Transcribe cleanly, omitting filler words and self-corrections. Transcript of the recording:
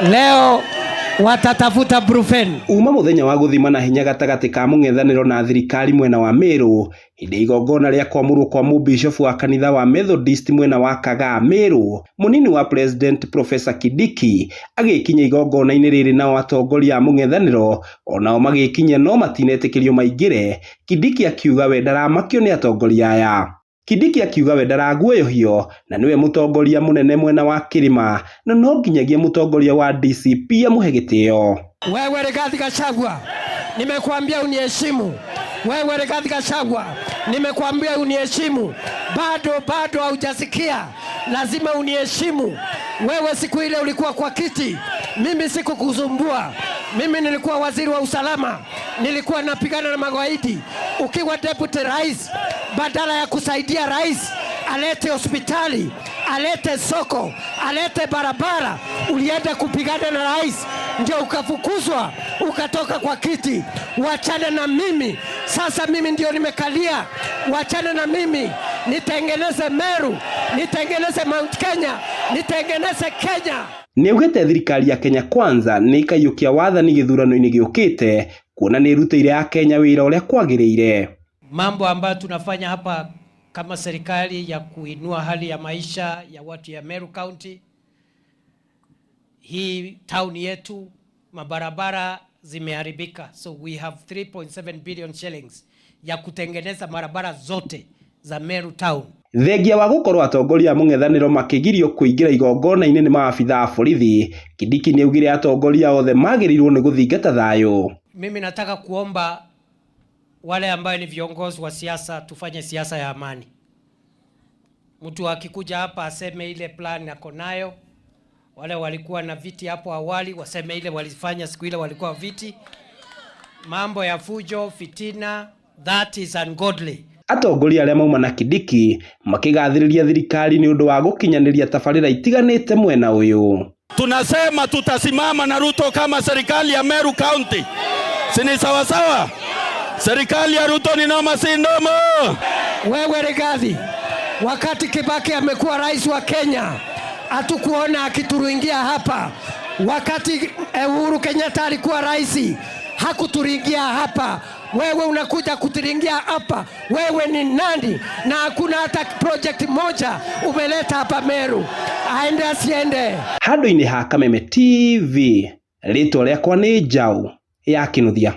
Leo watatafuta Brufen. Uma muthenya wa guthimana hinya gatagati ka mung'ethaniro na thirikari mwena wa Meru hindi igongona ria kwamurwo kwa mubishofu wa kanitha wa Methodist mwena wa Kagaa Meru, munini wa President Professor Kindiki agikinya igongona-ini riri, nao atongoria a mung'ethaniro onao magikinya no matinetikirio maingire. Kindiki akiuga we ndaramakio ni atongoria aya. Kindiki akiuga we ndaraguoyohio na niwe mutongoria munene mwena wa kirima na no nginyagia mutongoria wa DCP amuhe gitio. Wewe Rigathi Gachagua, nimekuambia uniheshimu. Wewe Rigathi Gachagua, nimekuambia uniheshimu. Bado bado haujasikia, lazima uniheshimu. Wewe siku ile ulikuwa kwa kiti, mimi sikukusumbua. Mimi nilikuwa waziri wa usalama, nilikuwa napigana na magaidi. Ukiwa deputy rais, badala ya kusaidia rais alete hospitali, alete soko, alete barabara, ulienda kupigana na rais, ndio ukafukuzwa ukatoka kwa kiti. Wachana na mimi sasa, mimi ndio nimekalia. Wachana na mimi, nitengeneze Meru, nitengeneze Mount Kenya, nitengeneze Kenya. Nĩaugĩte thirikari ya Kenya Kwanza nĩ ĩkaiyũkia wathani gĩthurano-inĩ gĩũkĩte kuona nĩ ĩrutĩire akenya wĩra ũrĩa kwagĩrĩire. Mambo ambayo tunafanya hapa kama serikali ya kuinua hali ya maisha ya watu ya Meru County, hii town yetu mabarabara zimeharibika, so we have 3.7 billion shillings ya kutengeneza barabara zote za Meru town. Thengia wa gũkorwo atongoria a mũng'ethanĩro makĩgirio kũingĩra igongona-inĩ nĩ maabitha a borithi, Kindiki nĩaugire atongoria othe magĩrĩirwo nĩ gũthingata thayũ. Mimi nataka kuomba wale ambayo ni viongozi wa siasa tufanye siasa ya amani. Mtu akikuja hapa aseme ile plan ako nayo. Wale walikuwa na viti hapo awali waseme ile walifanya siku ile walikuwa viti. Mambo ya fujo, fitina, that is ungodly. Atongoria arĩa mauma na Kindiki makĩgathĩrĩria thirikari nĩ ũndũ wa gũkinyanĩria tabarĩra itiganĩte mwena ũyũ. Tunasema tutasimama na Ruto kama serikali ya Meru County, si ni sawasawa? Serikali ya Ruto ni noma, si noma? Wewe Rigathi, wakati Kibaki amekuwa rais wa Kenya, hatukuona akituringia hapa. Wakati Uhuru Kenyatta alikuwa rais, hakuturingia hapa. Wewe unakuja kuturingia hapa, wewe ni nani? Na hakuna hata project moja umeleta hapa Meru. Aende asiende? Handũ-inĩ ha Kameme TV, rĩtwa rĩakwa nĩ Njaũ ya Kĩnuthia.